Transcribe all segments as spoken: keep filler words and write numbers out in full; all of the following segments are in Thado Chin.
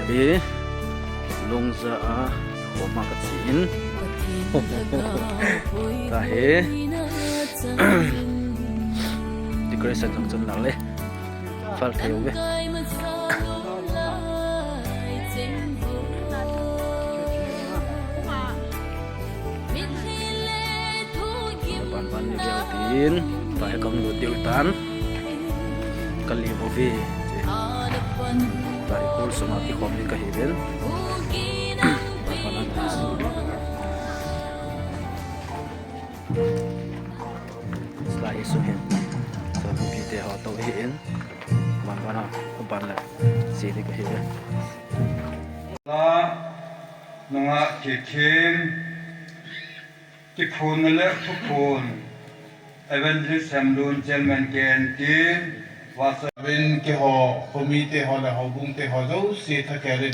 Hi, Lungza a, khoma kachi in. Tahi. Decoration jong chun lang le. Fal thei uve. Ban ban ni leu tin, tahi kang lut diu tan. Kali bo ve. Tahi hall sunga kikhom ni kahi ven. Ban ban an. Lai sung hin. Sopite ho to hi in. Ban ban a, ban le. Sili kahi ven. La, nunga kikhin. Kiphun le thuphun, Evangelist Hemlun Chairman K N T, Vasavin keiho, committee ho le houbung te ho jouse thakelin,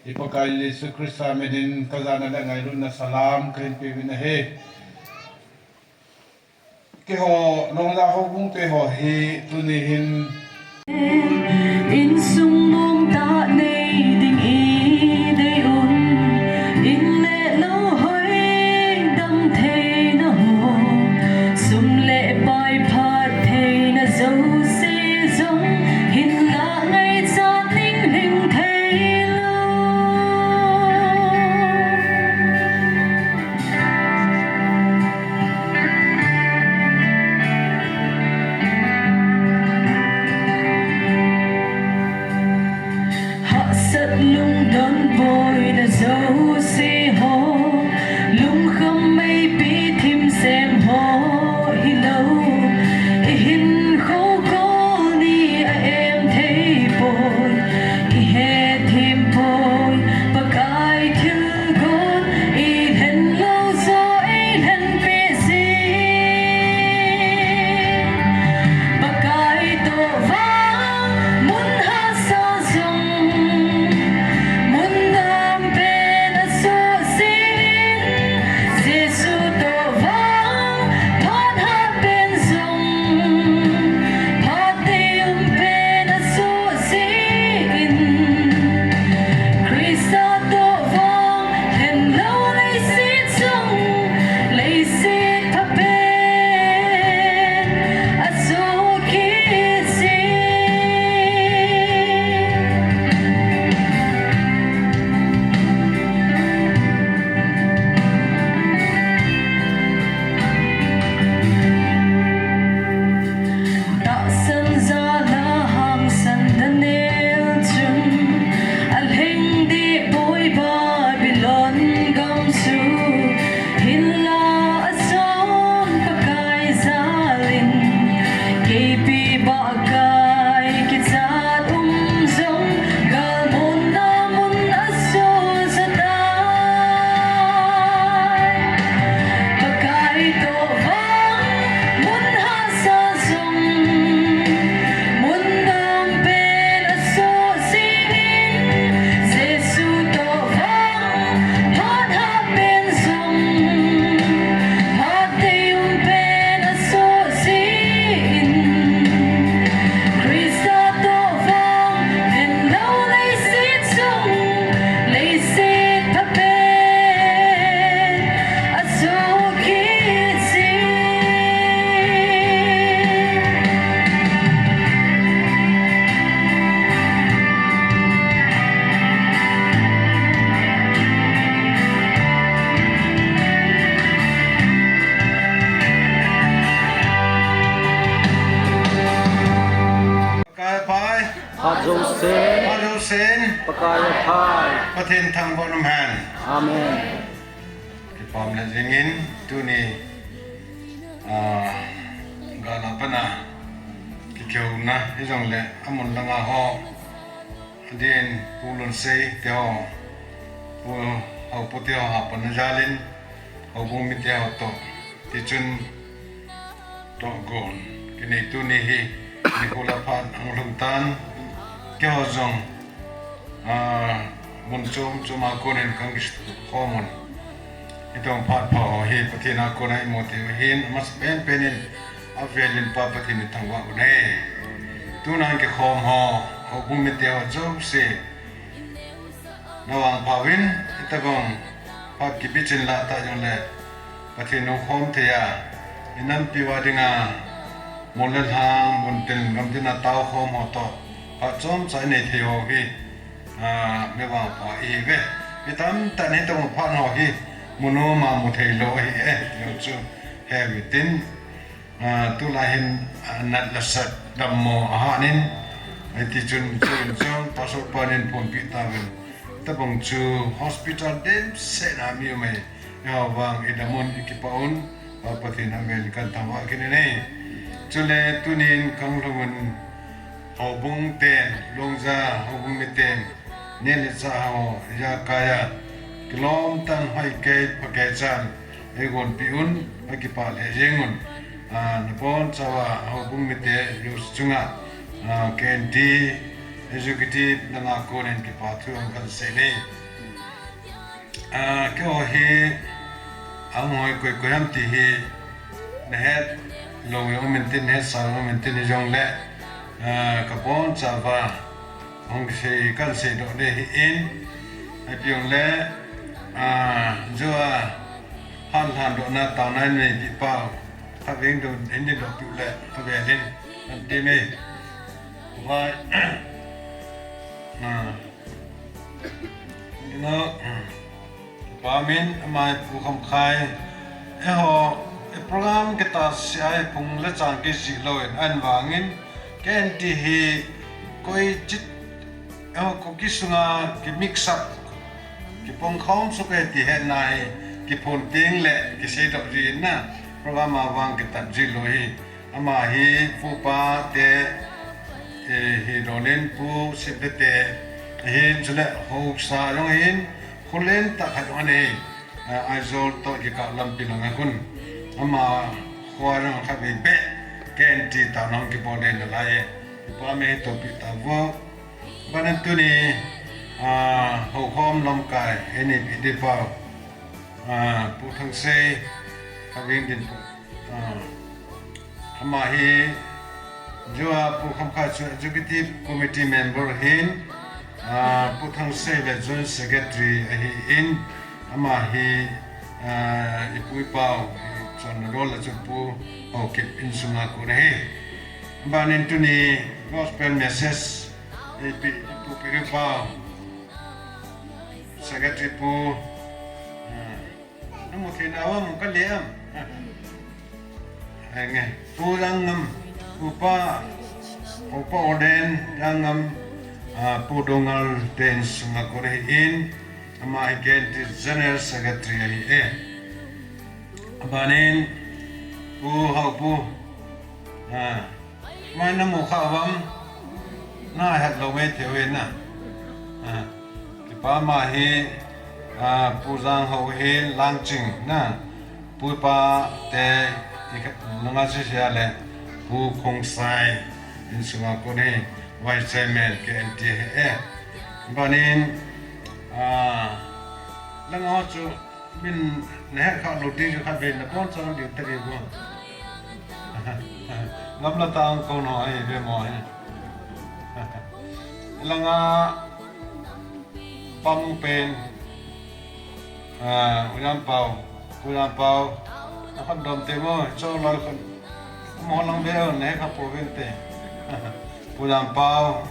i Pakai Jesu Christa minin kajana le ngailutna salam kahin peuvin ahi. Keiho, Lungza houbung te ho hi, tuni hin, Insung mong tah nei ding i dei un, in le lou hoi dam theina ho, sum le pai phat theina jouse jong, hinlah ngaichat ning lhing thei lou. Hahsat lungdon boina jouse ho, lungkham meipi thim sem ho hilou, i hinkho kol ni a em thei poi, i hethem poi, Pakai thilgon, i lhen lou joh ei lhen peh jin. Pakai toh vang mun hahsa jong, mun dam pen a soh jin, Jesu toh vang phat hat pen jong, phat dei um pen a soh jin, Christa toh vang lhen lou leiset jong, leiset pha pen a soh kit jin. Tahsan jal a hangsan Daniel chun, a lheng deh poi Babylon gam chu, hinlah a son Pakai jal in, keipi bah kai kichat um jong, galmunna mun a soh jo tai. Pakai toh vang mun hahsa jong, mun dam pen a soh jin, Jesu toh vang phat hat pen jong, phat dei um pen a soh jin, Christa toh vang lhen lou leiset jong, leiset pha pen a soh kit jin. Pakai a phai. Phat jousen. Phat jousen. Pakai a phai. Pathen thangvah in um hen. Amen. Kipah le jingin tuni, ah, gal a pat a kikhouna hijongle amun langa ho, adin Pu Lunsei te ho, Pu Haopu te ho hapan a jalin, houbung mite ho toh, tichun tohgon kinei tuni hi, nikho lah phat ahung lhung tan, keiho jong, ah, mun chom chom a konin kahin kikhom un. Hitobang phat pha ho hi Pathen a kona imu thei u ahin, amasapen pen in avel in Pa Pathen in thangvah u hen. Tuna kikhom ho, houbung mite ho jouse, Navangphauvin, itobang phat kibichin lah tah jongle, Pathen houkhom thei a, inampi uva dinga, mun le lhang, mun tin, gam tin a taokhom ho toh, phat chomcha inei thei ho hi, ah, mi vangpha ihiuve. Mi tamtah in hitobang phat ho hi, mu nom a mu thei lou ahi e, jong chu, he utin, Ah, tulai hin, ah, nat le sat dammo ahanin, hiti chun, chun, chun, Pastor panin phonpeh tauvin. Tobang chu hospital dimset a mi um e, eiho vang idam un ikipah un, Pa Pathen avel in kathangvah kit in ahi. Chule tunin kanglhung un, houbung ten, Longja houbung miten, neh le chah ho, ijakai a, kilom tah in hoikei, phakei chan, eigonpeh un, akipah lheh jeng un. Ah, nabonchauva, houbung mite, jouse chunga, ah, K N T, executive langa konin kipa thu jong kansei e. Ah, keiho hi, ahung hoi koi koi ham ti hi, nahet lou jong um intin, nahet sa jong um intin hijongle, ah, kabonchauva, hung sei, kansei doh le hi in, api jongle, ah, joa, hanlhan dohna taona inei peh pau, khatvei doh, in doh peh le, avel in, ante me. Vai, ah, Ino, pa min, ama hi Pu Khamkhai. Eiho, ei program kitahsa a hi phung le chang kijih louvin, ahivangin, K N T hi, koi chit, eiho, Kuki sunga ki mix up, kipong khom suk e ti hetna hi, kiphon teng le, kiseidoh ji in na, program a vang kitat ji lou hi. Ama hi Pu Pa te, eh, hi Rolin Pu Sipte te, ahin chule haosa jong ahin, khulen tah khat jong ahi, eh, Aizawl toh kikah lampi langa khun. Ama kho jong khatvei beh, K N T taona hung kibol le nalai e. Pa me hi topi ta vo. Banan tuni, ah, houkhom lamkai, eini pi di pau. Ah, Pu Thangsei, khatvei din pu. Ah, ama hi, joa Pu Khamkhai chu Executive Committee member ahin, ah, Pu Thangsei le Joint Secretary ahin, ama hi, ah, ipu ipau, ichonna rol a chu Pu Haokip insunga kon ahi. Banin tuni gospel message, ipi, ipu pi ipau, Secretary Pu, ah, Namu thei nau am, ka le am. Ai nge, Pu Jangngam, Upa, Upa Orden Jangngam, ah, Pu Dongal te insunga kon ahin, ama hi K N T General Secretary ahi e. Banin, Pu Haupu, ah, Mai namu kha uvam, nahet lou mai thei uve na. Ah, kipa ma hi, ah, Pu Jang Hau hi Langching na. Pu pa te, i kha, nanga si sia le, Pu Khongsai, insunga kon hi, Vice Chairman K N T ahi e. Banin, ah, langa chu, Min nahet kha lou ding chu khatvei nabonchauvin ding tave vo. Gamla tang ko no ahi ve mo hi. Langa pam pen. Ah, U Jam Pau, U Jam Pau. Nakhat dom te mo, cho loi khun. Mo lang ve nahet kha pouvin te. U Jam Pau,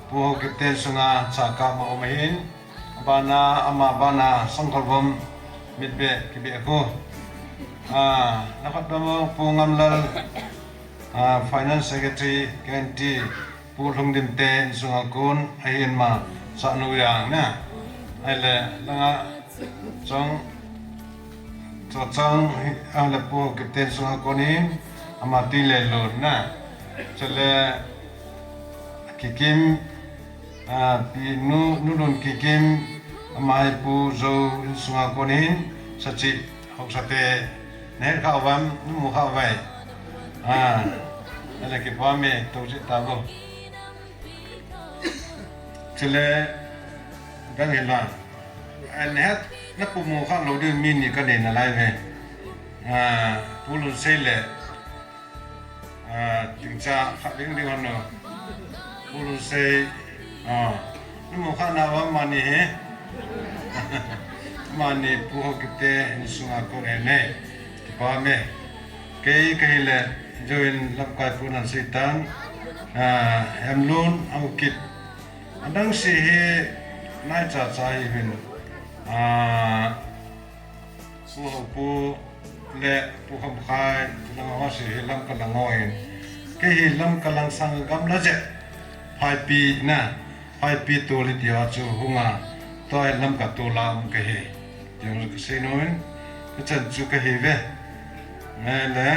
Pu Haokip te sunga chaka ma um ahin. Bana, ama bana, Sangkholvom, mitbeh, kibeh khu. Ah, nakhat dom Pu Ngamlal, ah, Finance Secretary, K N T, Pu Lhungdim te, insunga kon, ahin ma, Sahnu Jang na. Ahile, langa, chong, Cho chang, ahile Pu Kipten sunga konin, ama ti le lon na. Chule, Kikim, ah, pi nu, nu lon Kikim, ama hi Pu Zo in sunga konin, sachi, hoksa te, nahet kha uvam, namu kha uvem. Ah, ahile kipa me, toji tavo. Chule, dang hila. An het na pu mu kha lou ding mi ni ka nei nalai ve. Ah, Pu Lunsei le. Ah, Tingcha kha ding ding hon no. Pu Lunsei. Ah, na mu kha na uvam mani he. Mani Pu Haokip te insunga kon e nei. Kipa me. Kei kahile, join lamkai pu nan seitan. Ah, Hemlun Haokip. Adang si hi nai cha cha hi vin. Ah, Pu Haupu le Pu Khamkhai, lang ho si hi Lamka lang ho hin. Kei hi Lamka lang sang gamla je. Phaipi na, Phaipi tuli tia chu hunga, tua hi Lamka tula um kahi. Tiang ka sei noin, ka chan chu kahi ve. Ngai le,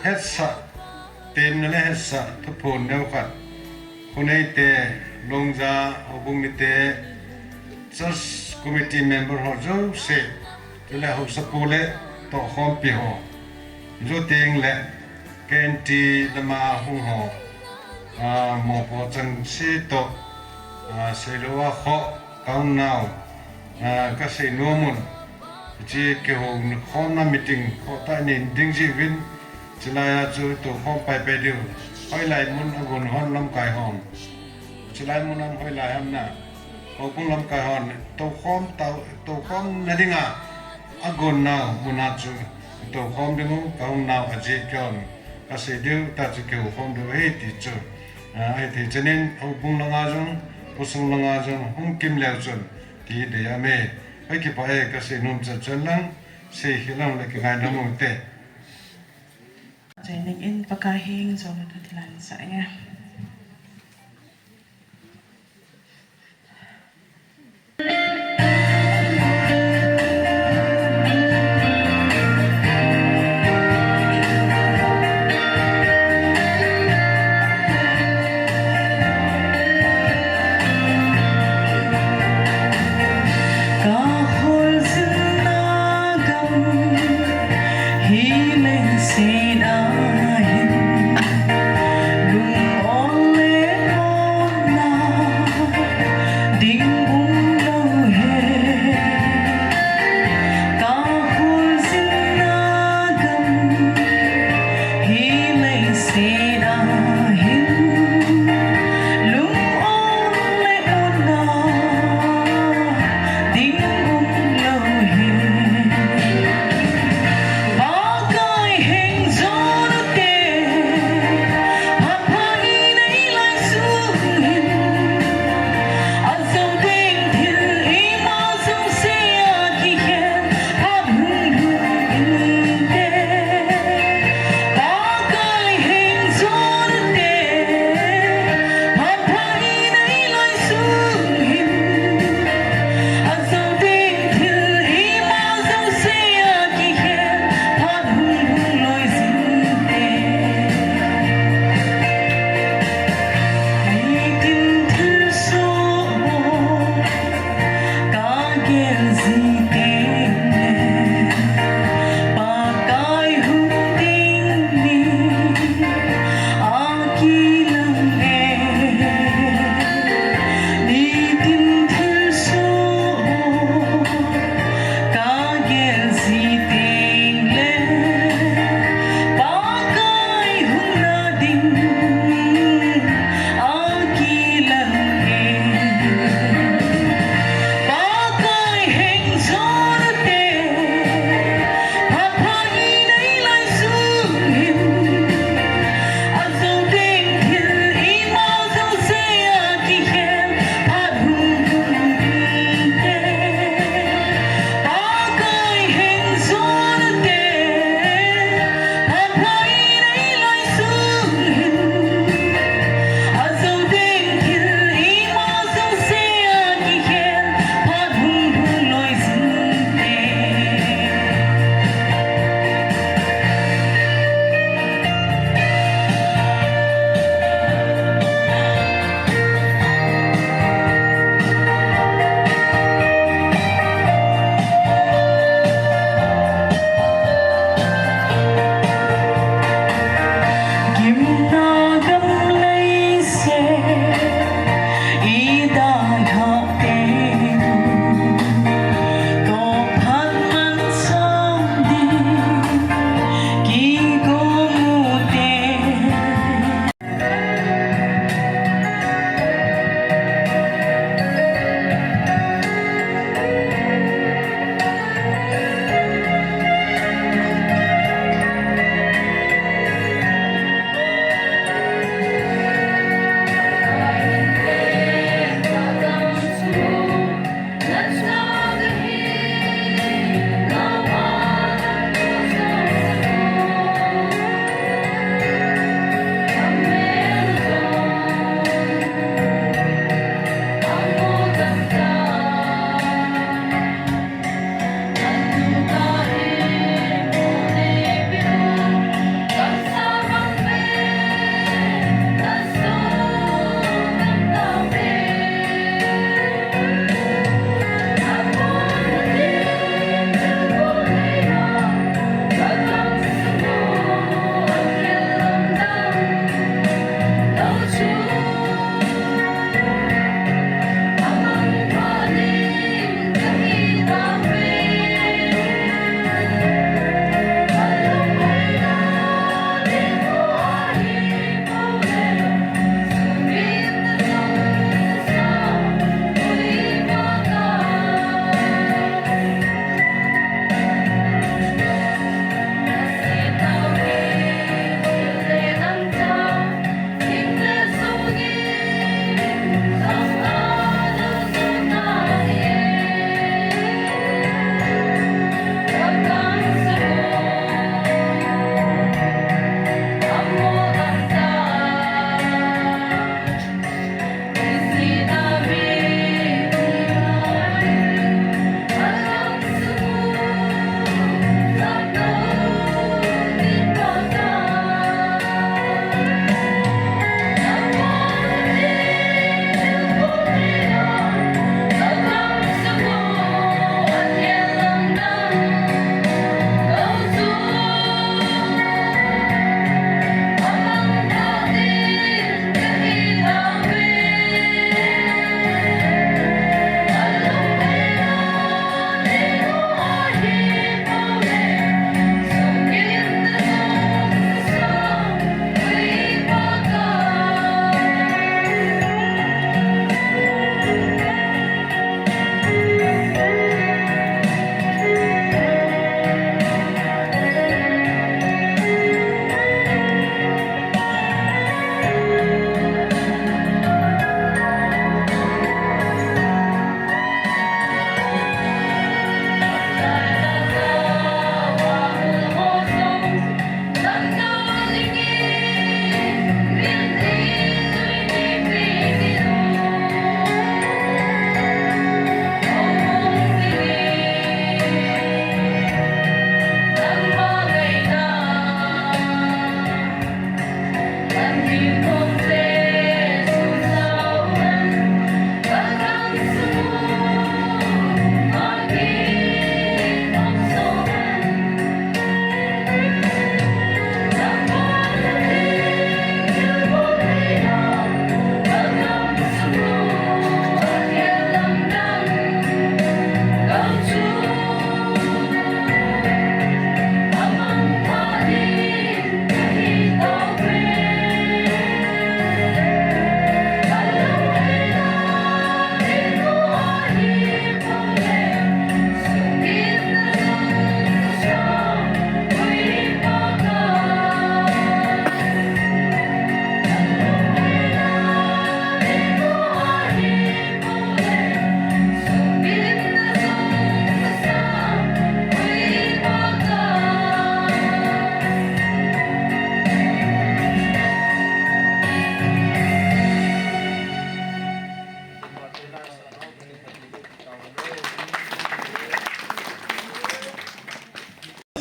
hetsa, tem na le hetsa, thuphon neo khat. Khonei te, Longja, Houbung mite, Church Committee member ho jouse, chule Haosapu le tohkhompi ho. Juteng le K N T lama hung ho. Ah, mopo chang si to. Ah, seilou a kho, ka hung nau. Ah, ka sei nom un. Chi kihou khomna meeting, kho ta nin ding ji vin. Chilai a chu toukhom pai pai diu. Hoilai mun a gon hon lamkai hon. Chilai mun am hoilai ham na. Houbung lamkai hon. Toukhom tau, toukhom na dinga. A gon nau mun a chu. Toukhom ding u, ka hung nau a ji kion. Ka sei diu, ta chu kihou khom diu, hei ti chu. Ah, hei ti chanin, Houbung langa jong, Usung langa jong, hung kim leu chun. Ti dei a me. Hei kipa e, ka sei nom chan chan lang. Sei hi lang le kingai na mo te. Training in Pakai hing jong na thu thilan sa nge. Ka hol sin na gam hi leng sin a hin lung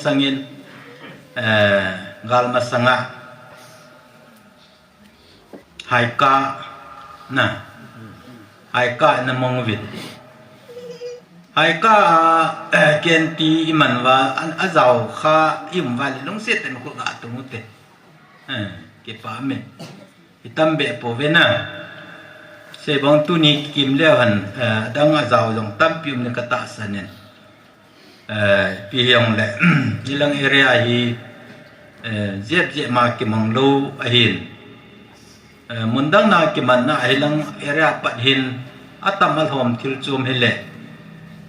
sangin, eh, gal masanga haika na, haika na mong vin. Haika a, eh, kenti iman va, an, ajao kha i um va le lungset ten ko ga tung u te. Eh, kipa me. Itam be po ve na. Sei bang tuni kim leo han, eh, dang ajao jong tampi um ni ka tahsan in. Eh, pi hiong le, hilang area hi, eh, jep jep ma kimang lo ahin. Eh, mun dang na kiman na hilang area pat hin atam alhom thil chom hi le.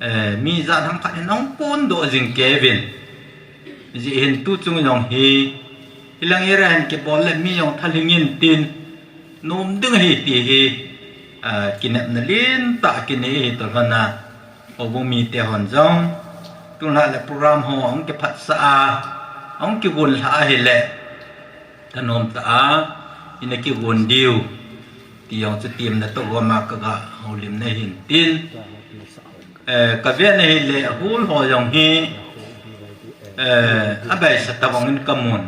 Eh, mi jat ham khat hin ong pon do jing kevin. Ji hin tu chung jong hi, hilang area hin kibol le mi jong thalhing in tin. Nom ding hi ti hi, ah, kinepna lin ta kini hi tol hon a. Houbung mite hon jong, tun la le program ho ong kiphat sa a, ong kigun la a hi le. Thanom ta a, ina kigun diu. Ti jong chu tim na to gom a ka ga houlim na hin tin. Eh, ka ve na hi le hul ho jong hi, eh, abai sa ta bang in ka mun.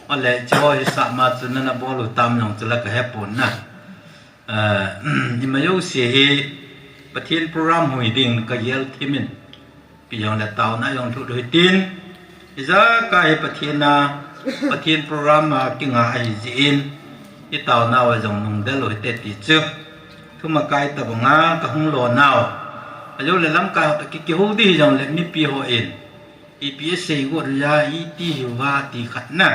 Ole, cho hi sa ma chu na na bol u tam jong chu la ka he pon na. Ah, ima jouse hi Pathen program hui ding ka gel thimin, pi jong le taona jong thu doi tin, ija ka hi Pathen a, Pathen program a kinga ahi jin, i taona wa jong nung del u hite ti chu. Thuma kai ta banga ka hung lo nau. Ajo le lam ka ki, ki ho di jong le mipi ho in. Ipi sei got ja iti hi va ti khat na.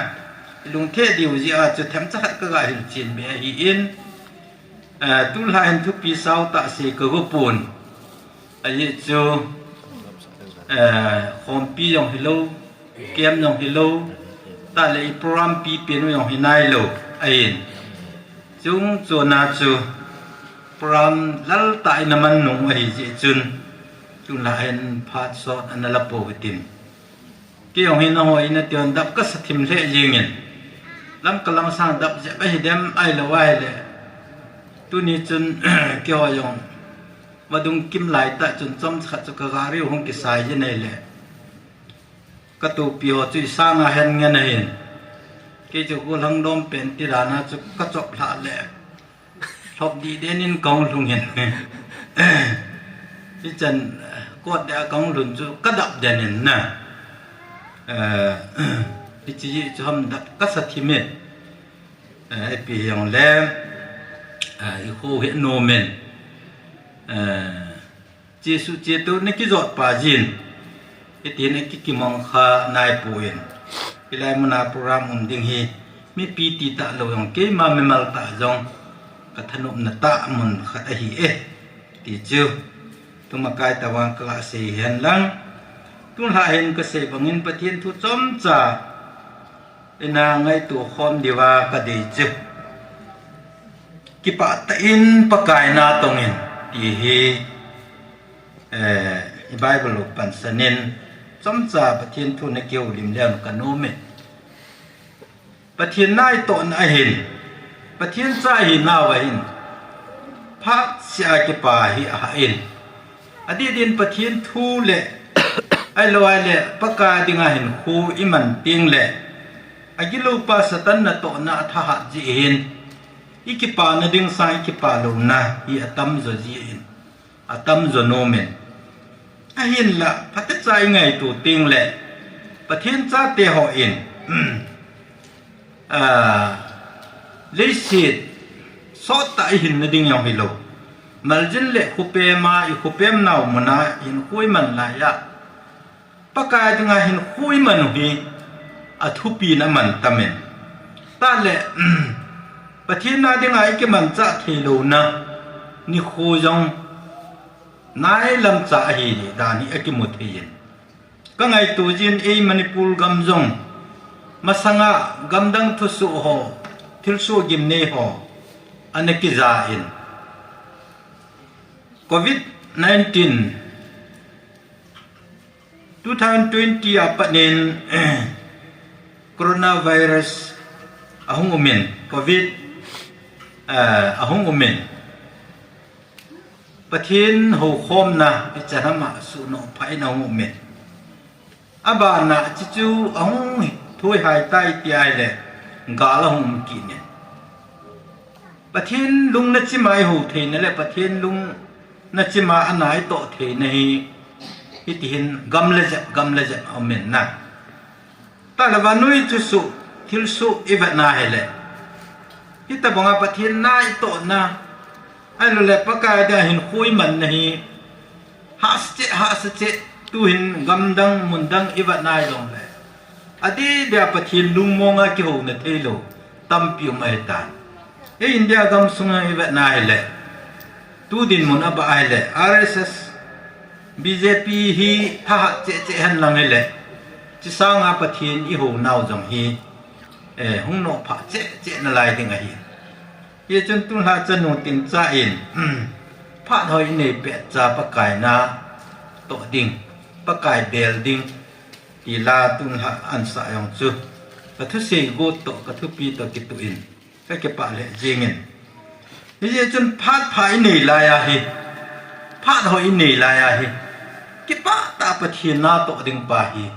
Lungthe diu ji a chu themcha khat ka ga hil chin be ahi in. Eh, tulha hin thupi sao ta se ka go pon. Ahi chu, eh, khompi jong hi lo, kem jong hi lo, ta le i program pi pen jong hi nai lo, ahin. Chung chu na chu, program lal ta ina man nung ahi ji chun, tulha hin phat sot ana la po hitin. Kei jong hin a ho in a tion dap ka sa thim lheh jingin. Lam ka lang sang dap jep ahi dem ai lo ai le. Tuni chun kei ho jong vadung kim lai ta chun chom khat chu ka gari hung kisai jin ai le. Ka tupi ho chu i sang a hen ngen ahin. Kei chu ku lang dom pen ti dan a chu ka chop lha le. Lhop di den in kong lhung hin. Hichan, kot de a kong lhun chu ka dap den in na. Eh, hichi hi chu ham dap ka sa thim in. Eh, ipi hiong le, eh, i khu hi nom in. Eh, Jesu che tu na kijot pa jin. Hiti na ki kimang kha nai pu in. Hilai muna program um ding hi. Mipi ti ta lo jong keima mimal ta jong. Ka thanop na ta mun khat ahi e. Ti chu. Tuma kai ta vang ka la sei hen lang. Tun la hin ka sei bangin Pathen thu chom cha. Ina ngaitu khom diu va ka dei chu. Kipah tah in Pakai na tong in ti hi, eh, i Bible u pansan in chomcha Pathen thu na kihoulim leu ka nom e. Pathen na i tohna ahin, Pathen cha i hinau ahin, phat sia kipa hi aha in. Adih din Pathen thu le, ahilou ahile, Pakai dinga hinkho i man teng le, agilou pa Satan natohna athahat jeh hin, i kipana ding sang i kipa louna hi atam jo jeh in, atam jo nom in. Ahinla, phatecha i ngaito teng le, Pathen chate ho in, Ah, leiset sottah i hinna ding jong hilou. Maljin le khopem a, i khopem nau muna hinkho i man lai a, Pakai dinga hinkho i man u hi athupina man tamin. Tah le, Pathen a dinga i kimanchah theilouna nikho jong nailam cha ahi dan hi akimu thei in. Ka ngaito jin ei Manipur gam jong masanga gamdang thusoh ho, thilsoh gimnei ho, ana kija in. Covid nineteen, two thousand twenty a pat in, coronavirus ahung um in, Covid, eh, ahung um in. Pathen houkhomna i chan hama suhnoh pha in ahung um in. Abana chichu ahung thoi hai tai ti ahile, gal ahung um kit ne. Pathen lung na chima i ho theina le Pathen lung na chima ana i toh theina hi, hitihin gam le jep, gam le jep a um in na. Tale vanui thusoh, thilsoh i vetna hile, hitabanga Pathen na i tohna, ahilou le Pakai dia hin khuimanna hi, hahsa cheh, hahsa cheh, tuhin gamdang, mundang i vetna hijongle, adeh dia Pathen lungmonga kihouna theilou tampi um ahitan. Ei India gamsunga i vetna hile, tu dinmun a bah ahile, R S S, B J P hi thahat cheh cheh hen lang hile, chisanga Pathen i hounau jong hi, eh, hung nophah cheh cheh nalai ding ahi. Hichun tulha chanu tin cha in, phat hoi i nei pet cha Pakai na toh ding, Pakai bel ding, ti la tulha ansah jong chu, ka thusei got toh, ka thupi toh kituh in, ka kipah lheh jengin. Hijeh chun phat pha i nei lai ahi, phat hoi i nei lai ahi, kipah tah Pathen na toh ding pa hi,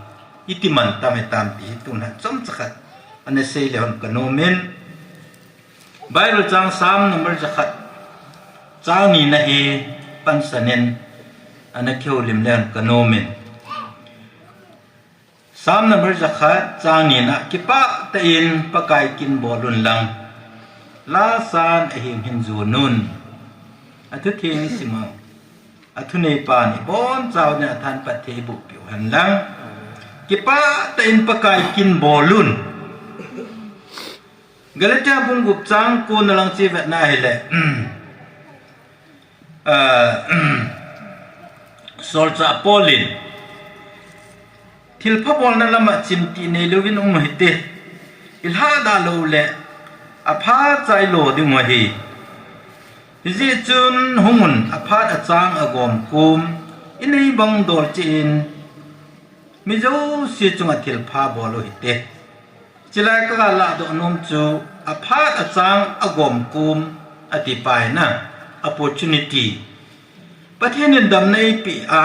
iti mantam hitam ti hi tulha chomcha khat ana sei le hon ka nom in. Bible chang Psalm number jakhat, chang nina hi pansan in ana kihoulim le hon ka nom in. Psalm number jakhat, chang nina, kipah tah in Pakai kin bol un lang, lasan ahing hin jon un. Athutheng i sim u, athunei pan i bonchau ding a thanphat thei i boh peh u hen lang, kipah tah in Pakai kin bol un. Galatia bung gup chang ko na lang chi vetna hile, ah, solchah Paul in, thilpha bolna lama chimtih neilouvin um u hite, i lhadah lou le aphat cha i lo ding u ahi. Hijeh chun hung un, aphat achang agom kom i nei bang dol cheh in, mi jouse chunga thilpha bol u hite. Chulai ka ga lahdoh nom chu, aphat achang agom kom ati pa hi na, opportunity. Pathen in damna eipeh a,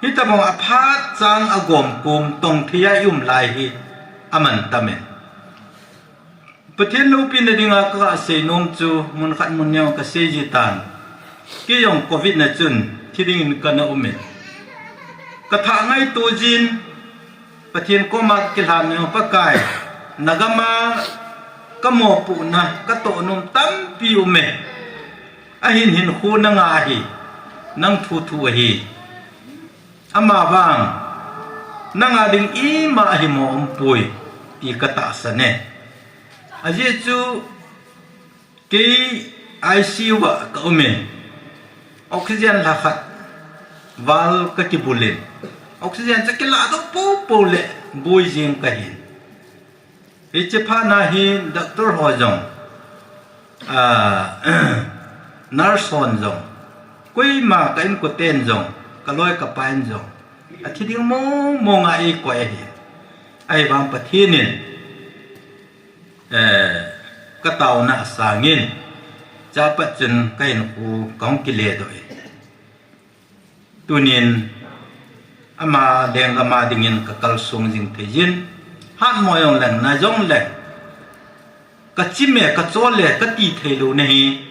hitabang aphat chang agom kom tong thei a i um lai hi aman tam in. Pathen loupina dinga ka ga sei nom chu, mun khat mun ni a ka sei ji tan. Kei jong covid na chun thi dingin kana um in, ka thah ngaito jin, Pathen koma ka kilhan nau, Pakai, na gama ka mopohna, ka tohnom tampi um e. Ahin hinkho na nga ahi, nang thu thu ahi. Amavang, nanga ding ima ahi mo umpoi, ti ka tahsan e. Ajeh chu kei I C U a ka um in, oxygen lha khat val ka kibul in, oxygen chu kilah doh popo le boi jeng ka hin. Hiche phat na hi doctor ho jong, ah, nurse hon jong, koima ka inkoten jong, ka loi ka pai in jong, athi ding mong mong a eikoi ahi. Ahivang Pathen in, eh, ka taona asang in, chuche pat chun ka hinkho kahung kile doh in. Tunin ama lenggam a dingin ka kalsong jing thei jin, hatmo jong leng, na jong leng, ka chim e, ka chol e, ka ti thei lou na hi.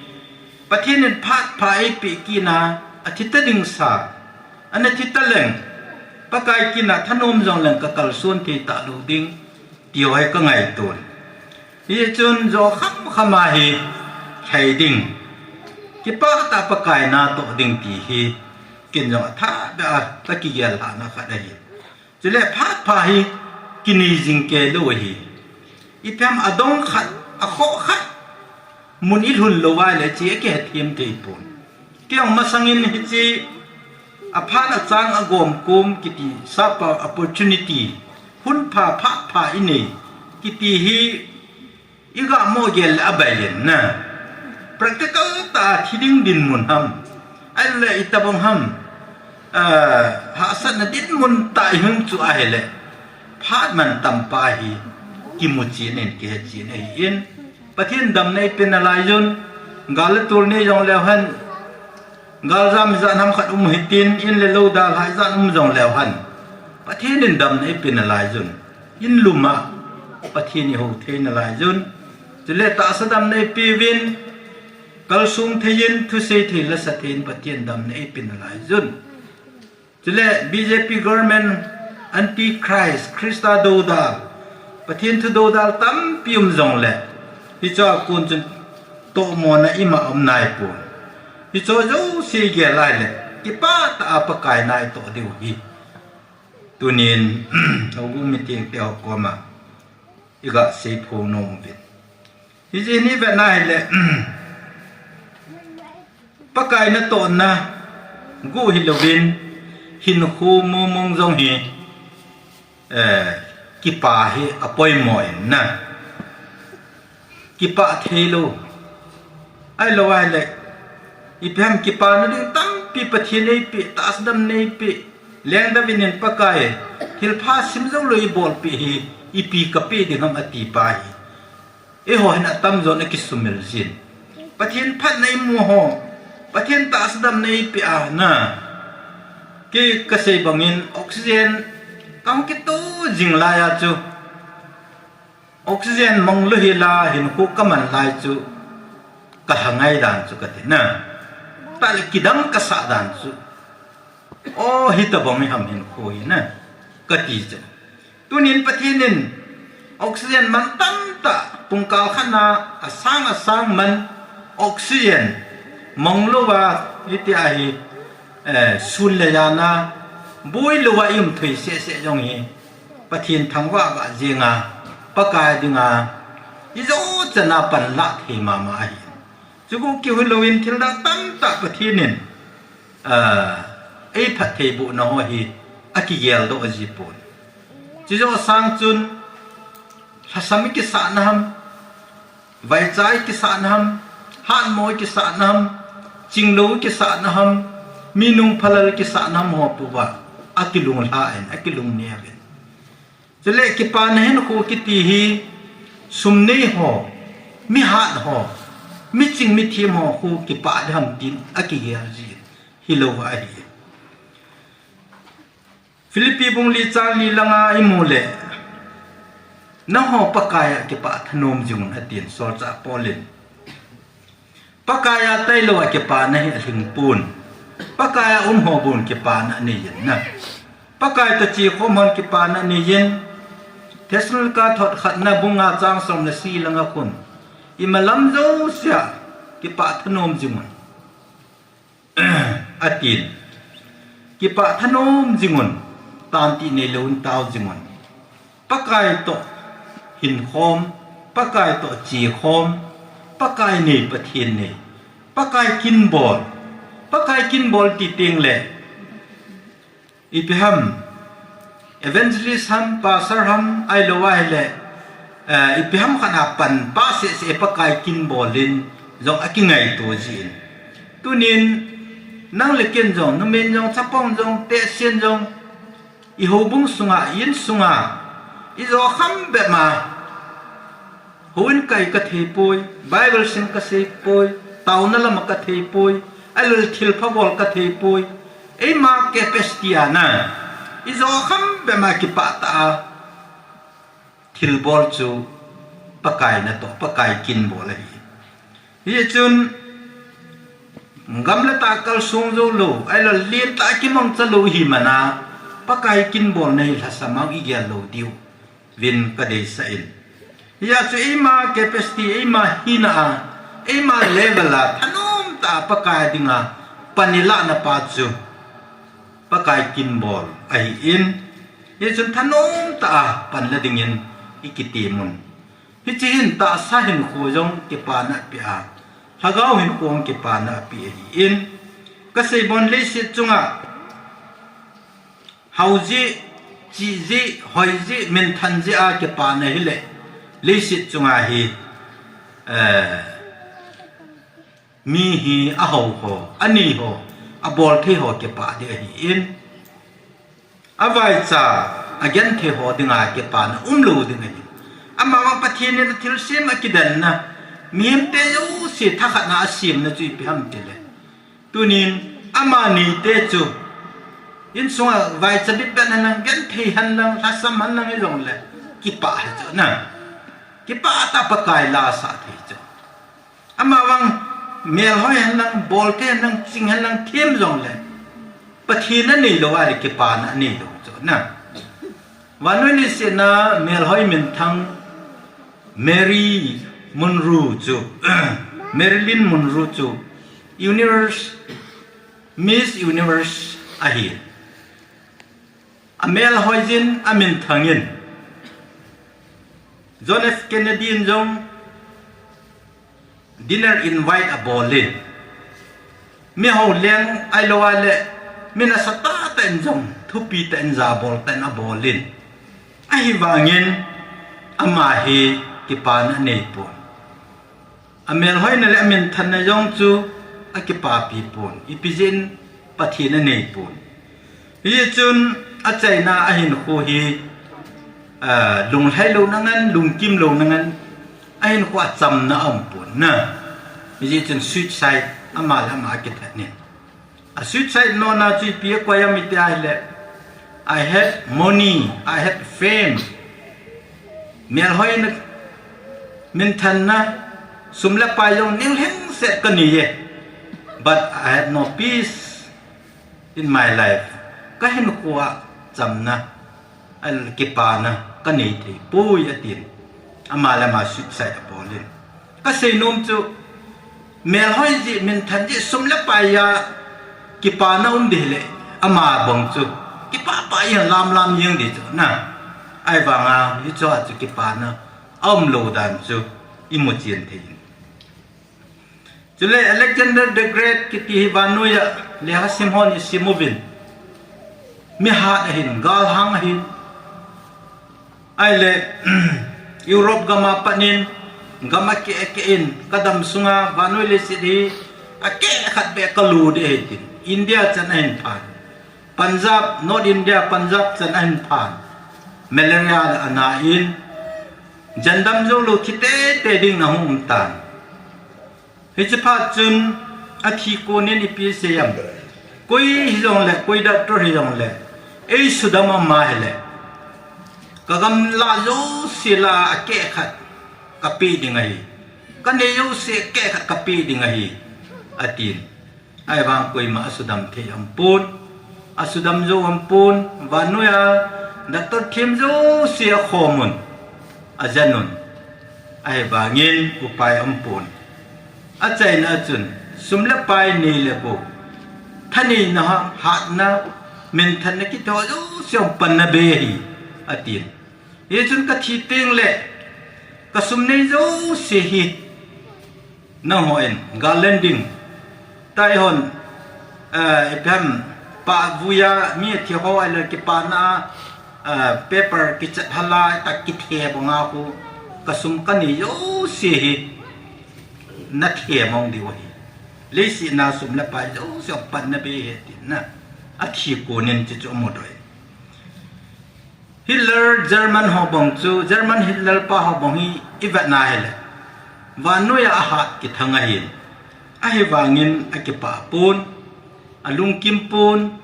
Pathen in phat pha eipeh kit na, athi ta ding sa, ana thi ta leng, Pakai kin a thanom jong leng ka kalson thei ta lou ding, ti ho hi ka ngaito in. Hichun jo kham kham a hi lhai ding, kipah tah Pakai na toh ding ti hi, ken jong athah beh a ka kigel lhahna khat ahi. Chule phat pha hi kinei jing kei lou ahi. Ipi ham, adong khat, akhoh khat, mun i lhun lou vai le hiche akihethem thei pon. Kei jong masang in hiche aphat achang agom kom kiti sapa opportunity, hun pha phat pha i nei kiti hi i ga mo gel le abai len na. Practical tah a thi ding dinmun ham, ahile itabang ham, ah, hahsatna dinmun tah i hung chu ahile, phat mantam pa hi kimu chen in, kihe chen ahi in. Pathen damna eipe nalai jun, gal le tol nei jong leu hen, gal jam ijat ham khat um hitin, in le lou dalha ijat um jong leu hen, Pathen in damna eipeh nalai jun. In lum a Pathen ihou thei nalai jun. Chule tahsa damna eipeuvin, kalsong thei in, thusei thei, lasa thei in Pathen damna eipeh nalai jun. Chule B J P government, antichrist, Christa doudal, Pathen thu doudal tampi um jongle, hicho a kon chun tohmona ima um naipon. Hicho jouse igel a ahile, kipah tah a Pakai na itoh diu ahi. Tunin, houbung meeting te ho koma iga seiphong nom uvin. Hijeh in ivet na ahile, Pakai natohna guh hilouvin, hinkho mongmong jong hi, eh, kipah hi apoimo in na. Kipah theilou. Ahilou ahile, ipi ham kipana ding tampi Pathen in eipeh, tahsa damna eipeh, lengdam in Pakai, thilpha simjoulou ibolpeh hi, ipi kapeh ding ham ati pa hi. Eiho hin atamjon akisumil jin. Pathen phatna imu ho, Pathen tahsa damna eipeh a na. Kei kasei bangin oxygen kahung kito jing laiya chu, oxygen manglou hila hinkho kaman lai chu, kalha ngai dan chu kati na. Tahle kidang kasah dan chu, o, hitobang iham hinkho hi na, kati chu. Tunin Pathen in oxygen man tamtah, pungkal khat na asang asang man oxygen manglouva, hitia hi, eh, sun le jan a, builouva ium thei sehseh jong hi, Pathen thangvah vah jenga, Pakai dinga, ijo chan a panlah thei mama ahi. Chuguh keu hilouvin thildang tamtah Pathen in, ah, eiphattheibohna ho hi akigeldoh jipon. Chujoh sang chun, lhasam ikisahna ham, vaicha ikisahna ham, hatmo ikisahna ham, chinglou ikisahna ham, mi nungphalal ikisahna ham ho pouva, akilunglha in, akilungneo in. Chule kipana hinkho kiti hi, sum nei ho, mi hat ho, mi ching mi them ho khu kipah ding ham tin akigel jin, hilou ahi. Philippi bung li chang li langa imu le, nangho Pakai a kipah thanom jingun atin solchah Paul in. Pakai a tailou a kipana hi alhingpon. Pakai a um ho bon kipana aneiyin na. Pakai toh chekhom hon kipana aneiyin. Thessalonica thot khatna bung nga chang som le sagi langa khun, imalam jousea kipah thanom jingun atin. Kipah thanom jingun, tantih neilouvin tao jingun. Pakai toh hinkhom, Pakai toh chekhom, Pakai nei, Pathen nei, Pakai kinbol, Pakai kinbol ti tengle, ipi ham, evangelist ham, pastor ham, ahilou ahile, eh, ipi ham khat a pan pa sehseh Pakai kinbol in jong akingaito jin. Tunin, nang le ken jong, numei jong, chapang jong, tehsen jong, ihoubung sunga, i-in sunga, ijo kham bep ma, houin kai kathei poi, Bible sim kasei poi, taona lama kathei poi, ahilou le thilpha bol kathei poi, eima capacity a na, ijo kham bep ma kipah tah a thilbol chu Pakai natoh, Pakai kinbol ahi. Hichun, gam le tah kalsong joulou, ahilou le lentah a kimangcha lou ihi mana, Pakai kinbolna hi lhasam a igel lou diuvin kadeisah in. Hijeh chun eima capacity, eima hina a, eima level a, thanom tah a Pakai dinga pan ilahna pa chu Pakai kinbol ahin, hichun thanom tah a panla dingin ikitem un. Hiche hin tahsa hinkho jong kipana apeh a, lhagao hinkho jong kipana apeh ahin. Kasei bon leiset chunga hao jeh, chih jeh, hoi jeh, minthan jeh a kipana hile, leiset chunga hi, eh, mi hi ahao ho, anei ho, abol thei ho kipah ding ahin. Avaicha, agenthei ho dinga kipana umlou ding ahi. Amavang Pathen in athilsem akidanna, mihemte jouse thakhatna asemna chu ipi ham tile, tunin ama neite chu Insunga vaicha bitbet hen lang, genthei hen lang, lhasam hen lang hijongle, kipah hi chu na. Kipah tah a Pakai la asah thei chu. Amavang melhoi hen lang, bolte hen lang, ching hen lang, them jongle, Pathen aneilou ahile kipana aneilou chu na. Vannoi leiset a melhoi minthang Mary Monroe chu, Marilyn Monroe chu Universe, Miss Universe ahi. Amelhoi jin, aminthang in, John F Kennedy in jong dinner invite abol in, mi houleng ahilou ahile mi nasatah tah in jong thupi tah in, jabol tah in abol in, ahivangin ama hi kipana aneipon. Amelhoina le aminthanna jong chu akipapi pon, ipi jeh in Pathen aneipon. Hichun achaina, ahinkho hi, ah, lunglhai louna ngen, lungkim louna ngen, ahinkho a chamna aumpon na. Hijeh chun suicide, ama le ama akithat in. A suicide note na chu ipi akoi ham iti ahile, I had money, I had fame. Melhoina, minthanna, sum le pai jong nilheng set kanei e. But I had no peace in my life. Kahinkho a chamna, kipana kanei thei poi atin. Ama le ama suicide abol in. Kasei nom chu, melhoi jeh, minthan jeh, sum le pai a kipana um ding hile, ama bang chu kipah pah jeng, lam lam jeng ding chu na. Ahivanga hichea chu kipana aumlou dan chu imu chen thei in. Chule Alexander the Great kiti hi vannoi a lekhasim hon isim uvin, mihat ahin, galhang ahin. Ahile, Europe gam a pat in, gam akeh akeh in, kadam sunga vannoi leiset hi akeh khat beh kalu ding ahi tin, India chan ahin phan. Punjab, North India, Punjab chan ahin phan. Malaria ana in, jandam joulou thi teitei ding ana hung um tan. Hiche phat chun athi kon in ipi asei em? Koi hijongle, koi doctor hijongle, eisudam ama hile, kagamla jouse lah a akeh khat kapeh ding ahi. Kanei jouse akeh khat kapeh ding ahi, atin. Ahivang koima asudam thei aumpon, asudam jou aumpon, vannoi a doctor them jouse akhom un, ajen un. Ahivangin upai aumpon. Achaina a chun, sum le pai nei le gou, thaneina, hatna, minthanna kiti ho jouse panna be ahi, atin. Hichun kathi tengle, kasum nei jouse hi, nangho in gal len ding. Taihon, eh, ipi ham, pahvui a mi athi ho ahile kipana, eh, paper kichat hal a, ita kithe banga khu, kasum kanei jouse hi nathe mong diu ahi. Leiset a sum le pai jouse panna be ahi tin na. Athi kon in hiche chu amudoh in. Hitler, German ho bang chu, German Hitler pa ho bang hi ivet na hile, vannoi a ahat kithang ahin. Ahivangin akipah pon, alungkim pon,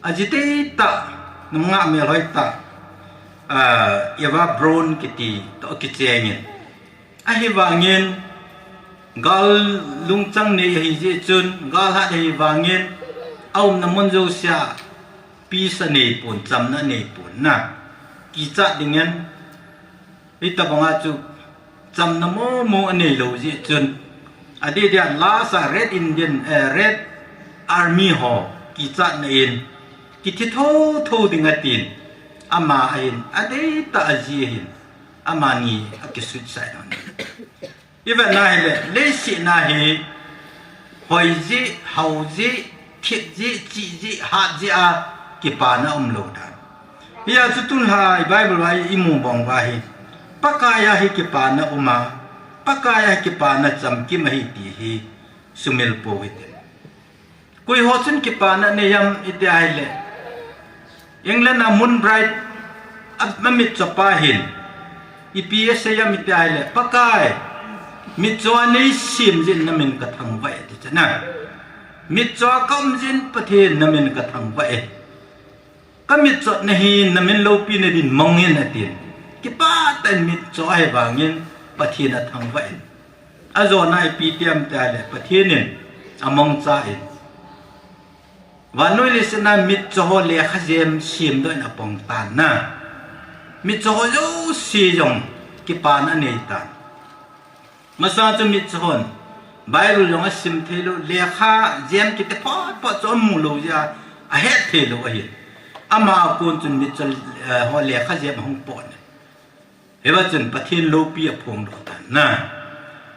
aji teitah, namngah melhoi tah, ah, Eva Braun kiti toh akicheng in. Ahivangin, gal lungchang nei ahi jeh chun, gal hat ahivangin, aumna mun jousea peace aneipon, chamna aneipon na. Kichat dingin, hitabanga chu chamna momo aneilou jeh chun, adeh dia last a Red Indian, eh, Red Army ho kichatna in, kithi thotho ding atin, ama ahin, adeitah aji ahin, amani akisuicide un. Ivet na hile, leiset a hi, hoi jeh, hao jeh, thip jeh, chih jeh, hat jeh a kipana umlou dan. Hia chu tunlhai Bible a imu bang uva hi, Pakai a hi kipana um a, Pakai a hi kipana chamkim ahi ti hi sumil pou hite. Koiho chun kipana nei em iti ahile, England a Moon Bright a, amitcho pa hin ipi asei em iti ahile, Pakai, mitcho a neisem jeh in namin kathangvah e ati chu na. Mitcho a ka um jeh in Pathen na min ka thangvah e. Ka mitchotna hi na min loupina din mong in atin. Kipah tah in mitcho ahi vangin Pathen athangvah in. Ajona ipi ti ham tia le Pathen in amongcha in. Vannoi leiset a mitcho ho lekha jem semdoh in apong tan na. Mitcho ho jouse jong kipana anei tan. Masa chu mitcho hon Bible jong asim thei lou, lekha jem kiti phot phot chu amu lou jeh a, ahet thei lou ahi. Ama a kon chun mitcho, eh, ho lekha jem ahung pot in. Hiva chun Pathen loupi aphongdoh tan na.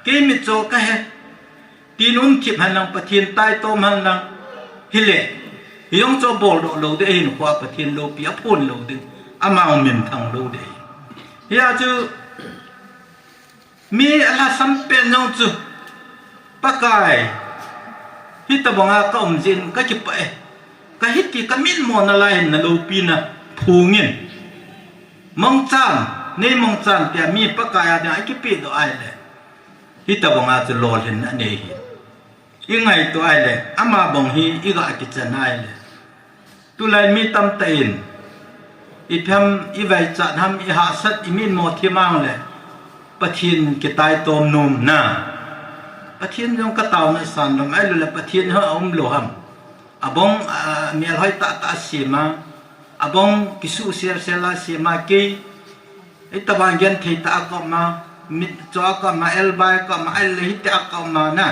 Kei mitcho kahi, tin um thip hen lang, Pathen taitom hen lang. Hile, hijong chu aboldoh lou ding, ahinkhoa Pathen loupi aphon lou ding, ama min thang lou ding. Hia chu, mi alhasam pen jong chu, Pakai, hitobanga ka um jeh in ka kipah e. Ka hiti ka mitmo nalai hin na loupina phongin. Mongchan, nei mongchan tia mi Pakai a dinga ikipehdoh ahile. Hitobanga chu lolhinna nei hi. Ingaito ahile, ama bang hi iga kichan ahile. Tulai mi tamtah in, ipi ham, ivaichat ham, ihahsat, imitmo thim ang le, Pathen kitaitom nom na. Pathen jong ka taona san lom, ahilou le Pathen ho aum lou ham. Abang, ah, melhoi tahtah asem a, abang kisuh selsel a asem a, kei, hitobang genthei tah a ka um a, mitcho a ka um a, elbai ka um a, ahilou le hitia ka um a na.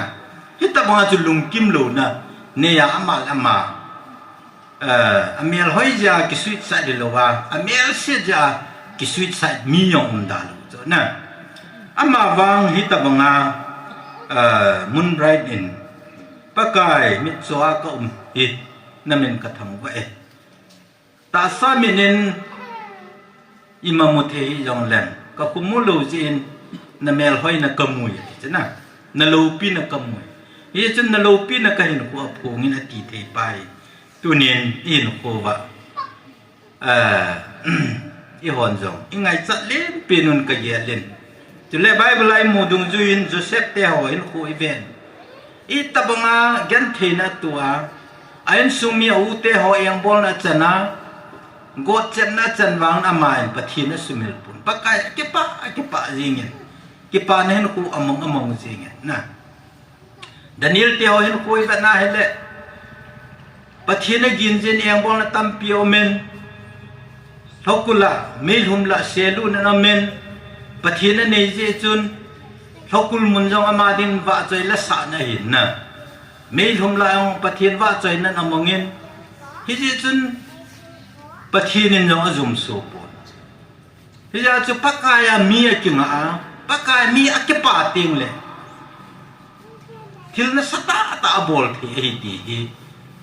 Hitobanga chu lungkim louna nei a, ama le ama. Eh, amelhoi jeh a kisuicide hilou a, amelse jeh a kisuicide mi jong um da lou chu na. Ama vang hitobanga, eh, mun bright in, Pakai mitcho a ka um hi, na min ka thangvah e. Tahsa min in ima mu thei hijongleng, ka khum mu lou jeh in na melhoina ka mu e, ti chu na, na loupina ka mu e. Hichun na loupina ka hinkhoa phongin ati thei pa hi. Tunin i hinkho uva, ah, eihon jong ingaichat lenpen un ka gel in. Chule Bible a imu dungjuiyin Joseph te ho hinkho iven. Itobanga gentheina atoh a, a insung mi a u te ho engbolna achan a, gotchetna achan vangin ama in Pathen asumil pon. Pakai akipah, akipah jingin. Kipana hinkho among, among jingin. Na. Daniel te ho hinkho ivet na hile, Pathen agin jeh in engbolna tampi aumin, lhokul a, meilhum lah selutna aumin, Pathen anei jeh chun, lhokul mun jong ama ding vahchoi lasahna ahin na. Meilhum lah jong Pathen vahchoina amongin, hijeh chun Pathen in jong ajumso pon. Hijeh chun Pakai a mi akingah a, Pakai mi akipah teng le, thil nasatah tah abol thei ahi ti hi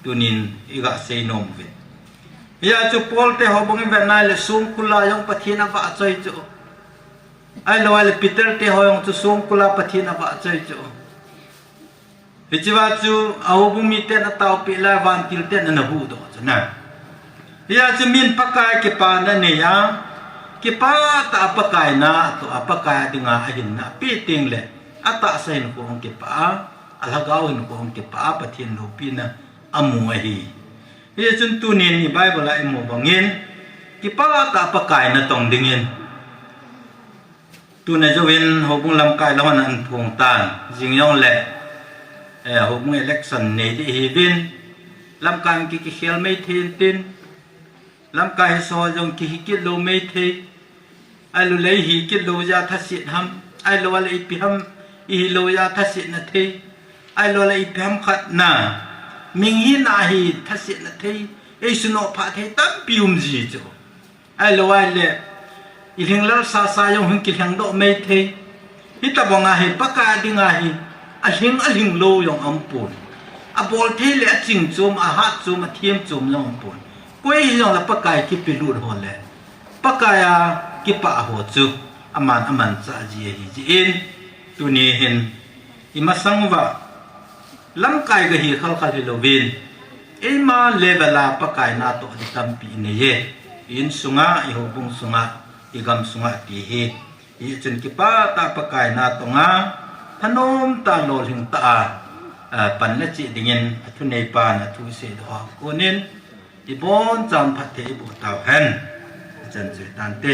tunin iga seinom uve. Hijeh chun Paul te ho bang ivet na le songkul a jong Pathen avahchoi chu. Ahilou le Peter te ho jong chu songkul a Pathen avahchoi chu. Hichea chu ahoubung miten ataopeh le vantil ten ana huhdoh chu na. Hijeh chun min Pakai kipana anei a, kipah tah a Pakai na atoh a, Pakai a dinga ahinna apeh teng le, atahsa hinkho hung kipah a, alhagao hinkho hung kipah a, Pathen loupina amu ahi. Hijeh chun tunin i Bible a imu bangin, kipah tah a Pakai natong dingin. Tuna jouvin houbung lamkai la hon ahin phong tan, jing jongle, eh, houbung election nei ding ihiuvin, lamkai ki, kikhel mei thei intin, lamkai hiso jong kihi kit lou mei thei, ahilou le ihi kit lou jeh a thaset ham, ahilou le ipi ham, ihi lou jeh a thasetna thei, ahilou le ipi ham khat na, mihina hi thasetna thei, eisunoh phah thei tampi um ji chu. Ahilou le, ilhinglel sasa jong hin kilhengdoh mei thei. Hitobanga hi Pakai a dinga hi, alhing, alhing lou jong aumpon. Abol thei le aching chom, ahat chom, athem chom jong aumpon. Koi hijongle Pakai kipelut ho le, Pakai a kipah ho chu, aman, amanchah ji ahi jeh in, tuni hin, imasang uva, lamkai gahi khalkhal hilouvin, eima level a Pakai natoh ding tampi inei e, i-insunga, ihoubung sunga, igam sunga ti hi, hichun kipah tah a Pakai natonga, thanom tah a lolhing tah a, pan le chih dingin athuneipan athusei doh a konin ibonchauvin phatthei iboh tauhen. Achan chu hitante.